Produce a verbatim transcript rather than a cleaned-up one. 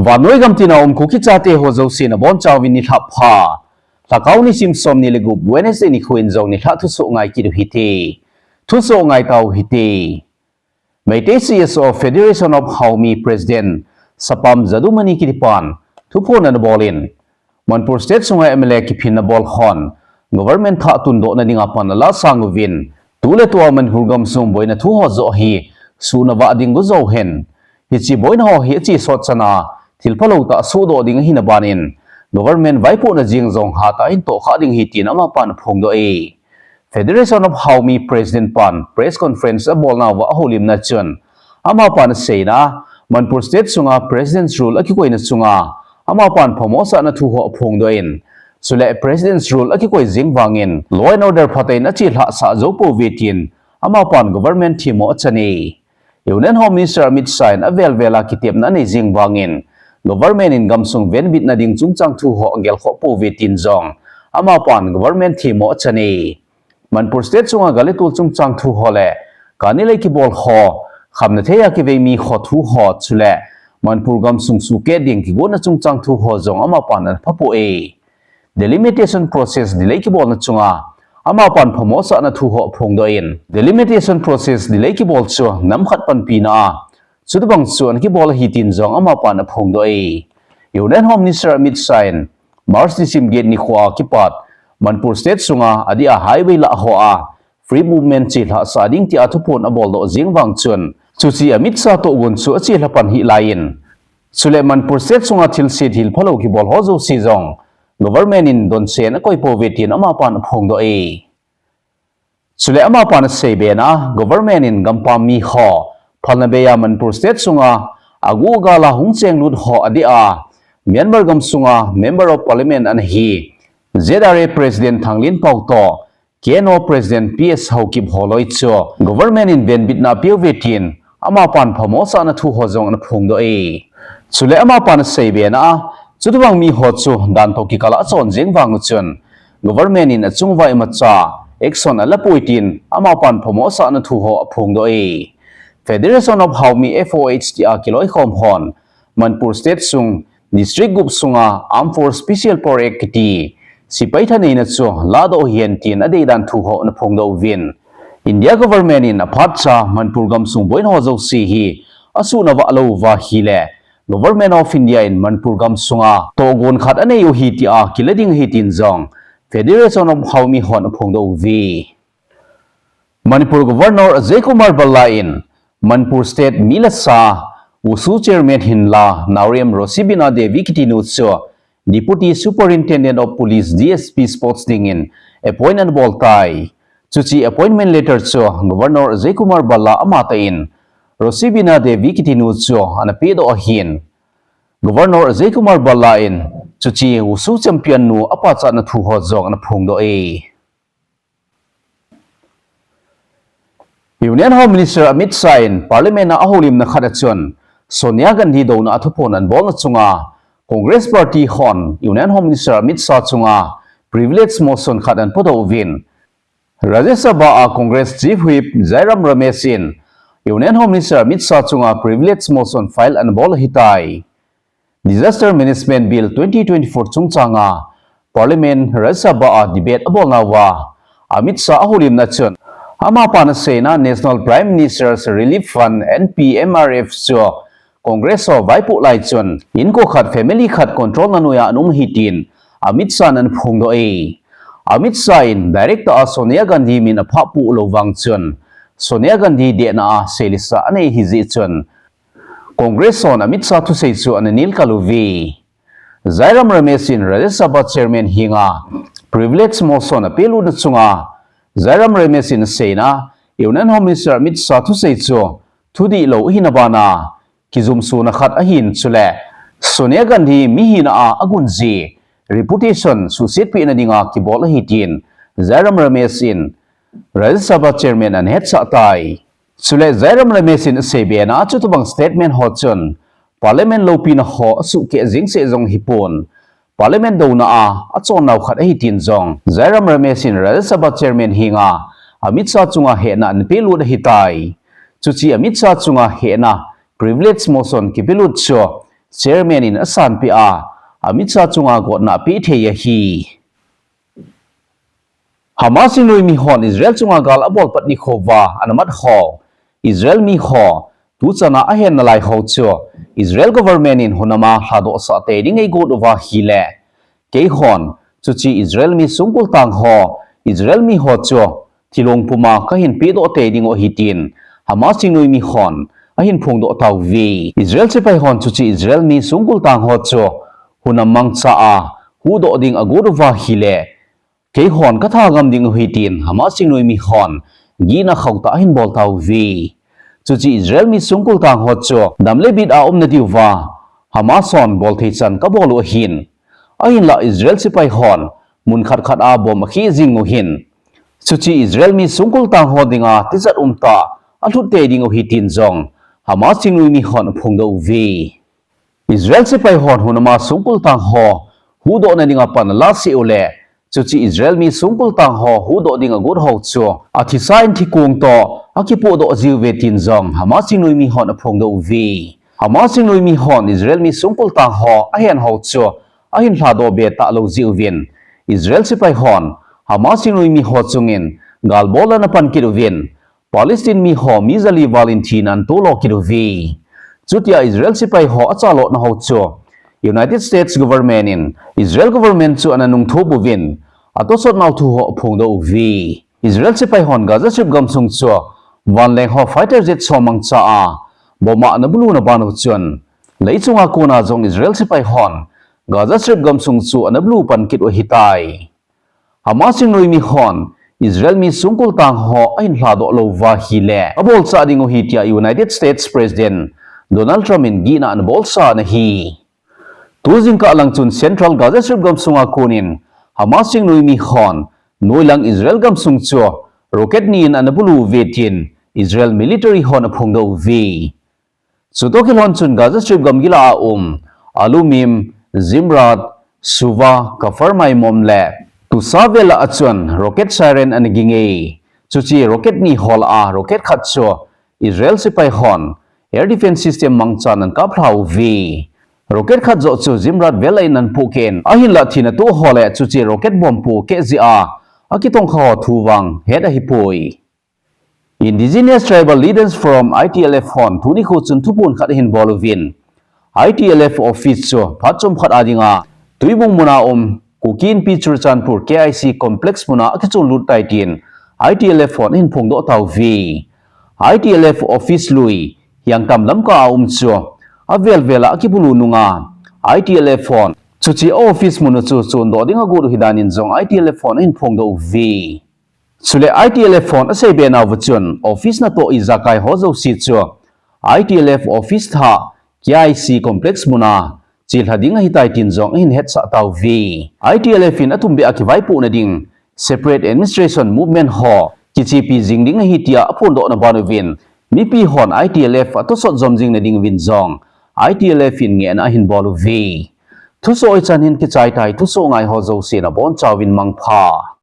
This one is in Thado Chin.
Vannoi gam tina um Kuki chate ho jouse nabonchauvin nilhah pha. Lhakao nisim som ni le gup Wednesday nikho in jong nilhah thusoh ngai kit u hite. Thusoh ngai tau hite. Meitei C S O Federation of Haomi President Sapam Jadumani kitipan thuphon anabol in, Manipur State sunga M L A kiphinna bol hon government thah tundohna dinga pan alah sang uvin, tuletua Manipur gamsung boina thu ho joh hi suhnavah ding u jouhen, hiche boina ho hi achesot chana thil phalou tah sohdoh ding ahina banin, government vaipohna jeng jong hatah in tohkhah ding ahi tin amapan aphongdoh e. Federation of Haomi President pan press conference abolnauva ahoulimna chun, amapan aseina, Manipur State sunga President's Rule akikoina chunga amapan phamosahna thu ho aphongdoh in, chule President's Rule akikoi jeng vangin law and order phatah in achelhah sah jou pouve tin amapan government themmo achan e. Union Home Minister Amit Shah in avel vela kitepna anei jeng vangin, government in gamsung venbitna ding chungchang thu ho agelkhoh pouve tin jong amapan government themmo achan e. Manipur State sunga gal le tol chungchang thu ho le kani lei kibol ho, khamna thei a kivei mi ho thu ho chule Manipur gamsung sukeh ding kigotna chungchang thu ho jong amapan anaphapoi. Delimitation process delay kibolna chunga amapan phamosahna thu ho aphongdoh in, delimitation process delay kibol chu nam khat panpina a chutobang chu anakibol ahi tin jong amapan aphongdoh e. Union Home Minister Amit Shah in March nisim get nikhoa kipat Manipur State sunga adeh a highway lah hoa free movement chelhah sah ding tia thuphon aboldoh jeng vang chun, chuche Amit Shah tohgon chu achelha pan hih laiyin, chule Manipur State sunga thilse thil phalou kibol ho jouse jong government in donse anakoi pouve tin amapan aphongdoh e. Chule amapan asei bena, government in gampam mi ho phalna beiya Manipur State sunga agu agal a hung chenglut ho adeh a Myanmar gamsunga Member of Parliament anahi Z R A President Thanglienpao toh K N O President P S Haokip holoi chu government in venbitna apeuve tin amapan phamosahna thu ho jong anaphongdoh e. Chule amapan asei bena, chutobang mi ho chu dan toh kikal a achon jeng vang u chun, government in achunguva imacha action alapoi tin amapan phamosahna thu ho aphongdoh e. Federation of Haomi F O H tia kiloikhom hon Manipur State sung district gup sunga Armed Force Special Power Act kiti sepai thaneina chu ladoh hihen tin adeidan thu ho anaphongdoh uvin, India government in aphatcha Manipur gamsung boina ho jouse hi asuhnavah lou uva ahile, Government of India in Manipur gamsunga tohgon khat anei u ahi tia kila ding ahi tin jong Federation of Haomi hon aphongdoh uve. Manipur Governor Ajay Kumar Bhalla in Manipur State mi le sa WUSU Chairman hinla Naorem Rosibina Devi kitinu chu Deputy Superintendent of Police, D S P, Sports dingin appoint anabol tai. Chuche appointment letter chu Governor Ajay Kumar Bhalla amatah in Rosibina Devi kitinu chu anapedoh ahin, Governor Ajay Kumar Bhalla in chuche WUSU champion nu apachatna thu ho jong anaphongdoh e. Union Home Minister Amit Shah in Parliament a ahoulimna khat a chun Sonia Gandhi douna a thuphon anabolna chunga Congress Party hon Union Home Minister Amit Shah chunga privilege motion khat anapodoh uvin, Rajya Sabha a Congress Chief Whip Jairam Ramesh in Union Home Minister Amit Shah chunga privilege motion file anabol ahitai. Disaster Management Bill twenty twenty-four chungchanga Parliament Rajya Sabha a debate abolnauva Amit Shah ahoulimna chun, amapan aseina National Prime Minister's Relief Fund, N P M R F chu Congress ho vaipoh lai chun inko khat, family khat control na noiya ana um ahi tin Amit Shah in anaphongdoh e. Amit Shah in direct a Sonia Gandhi min aphah poh lou vang chun Sonia Gandhi dehna a seilisa anei ahi jeh chun Congress hon Amit Shah thusei chu ananelkal uve. Jairam Ramesh in Rajya Sabha Chairman henga privilege motion apelutna chunga Jairam Ramesh in aseina Union Home Minister Amit Shah thusei chu thudihlou ahina bana kijumsona khat ahin chule Sonia Gandhi mihina a agunji reputation suhsetpehna dinga kibol ahi tin Jairam Ramesh in Rajya Sabha Chairman anahetsah tai. Chule Jairam Ramesh in asei bena chutobang statement ho chun Parliament loupina ho asuhkeh jeng seh jong hipon, Parliament douna a achonnau khat ahi tin jong Jairam Ramesh in Rajya Sabha Chairman henga Amit Shah chunga hehna anapelut ahitai. Chuche Amit Shah chunga hehna privilege motion kipelut chu chairman in asanpeh a, amicha chunga gotna apeh thei ahi. Hamas chingnoimi hon Israel chunga gal abolpat nikho uva anamat ho Israel mi ho, tuchan a ahen nalai ho chu Israel government in hunam a lhadoh sah tei ding eigot uva ahile, keihon chuche Israel mi songkul tang ho, Israel mi ho chu thilong puma kahin pehdoh tei diu ahi tin Hamas chingnoimi hon ahin phongdoh tauve. Israel sepai hon chuche Israel mi songkul tang ho chu hunam mangcha a huhdoh ding agot uva ahile, keihon katha ngam diu ahi tin Hamas chingnoimi hon gihna khauhtah ahin bol tauve. Chuche Israel mi songkul tang ho chu dam le bit a umna diuva Hamas hon bolthei chan kabol u ahin, ahinlah Israel sepai hon mun khat khat a bomb akhih jing u ahin, chuche Israel mi songkul tang ho dinga tijat umtah alhut tei diu ahi tin jong Hamas chingnoimi hon aphongdoh uve. Israel sepai hon hunam a songkul tang ho huhdohna dinga pan alah seh uleh, chuche Israel mi songkul tang ho huhdoh ding agot ho chu athisa in thikong toh akipohdoh jiuve tin jong Hamas chingnoimi hon aphongdoh uve. Hamas chingnoimi hon Israel mi songkul tang ho ahen ho chu ahin lhadoh be talou jeh uvin, Israel sepai hon Hamas chingnoimi ho chungin gal bol ana pan kit uvin, Palestine mi ho mi jali val in thina ana tolo kit uve. Chutia Israel sepai ho achalhahna ho chu United States government in Israel government chu ana nungthu uvin, atosot nau thu ho aphongdoh uve. Israel sepai hon Gaza Strip gamsung chu vanleng ho fighter jet som mangcha a bomb a ana bulu na ban u chun, leichunga kona jong Israel sepai hon Gaza Strip gamsung chu ana bulu pan kit u ahitai. Hamas chingnoimi hon Israel mi songkul tang ho ahin lhadoh lou uva ahile, abolchah diu ahi tia United States President Donald Trump in gihna ana bolsa ana hi. Tu jingkah lang chun Central Gaza Strip gamsunga konin Hamas chingnoimi hon noilang Israel gamsung chu rocket ni in ana bulu uve tin Israel military hon aphongdoh uve. Chutoh kilhon chun Gaza Strip gamgi lah a um Alumim, Zimrat, Suva, Kafar Maimon le Tusa vel a chun rocket siren ana ging e. Chuche rocket ni ho lah a rocket khat chu Israel sepai hon air defense system mangchan ana kaplha uve. Rocket khat joh chu Zimrat vel a in ana pohkeh in, ahinlah thina toh ho le chuche rocket bomb pohkeh jeh a akitongkha ho thu vang het ahipoi. Indigenous Tribal Leaders Forum, I T L F hon tuni nikho chun thuphon khat ahin bol uvin, I T L F office chu phat chomkhat a dinga Tuibong muna um Kuki Inpi Churachandpur K I C complex muna akichon lut tai tin I T L F hon ahin phongdoh tauve. I T L F office lui Hiangtam Lamka a um chu avel vel a akibulu nunga I T L F hon chuche office mun u chu chondoh ding agot u ahi danin jong I T L F hon ahin phongdoh uve. Chule I T L F hon asei be nauva chun office natoh ijakai ho jouse chu I T L F office thah K I C complex muna chelha ding ahitai tin jong ahin hetsah tauve. I T L F in atumbeh a kivaipohna ding separate administration movement ho kichepi jing ding ahi tia aphondohna ban uvin, mipi hon I T L F atosot jom jing na ding uvin jong I T L F in ngehna ahin bol uve. Thusoh hichan hin kichai tai, thusoh ngai ho jouse nabonchauvin mangpha.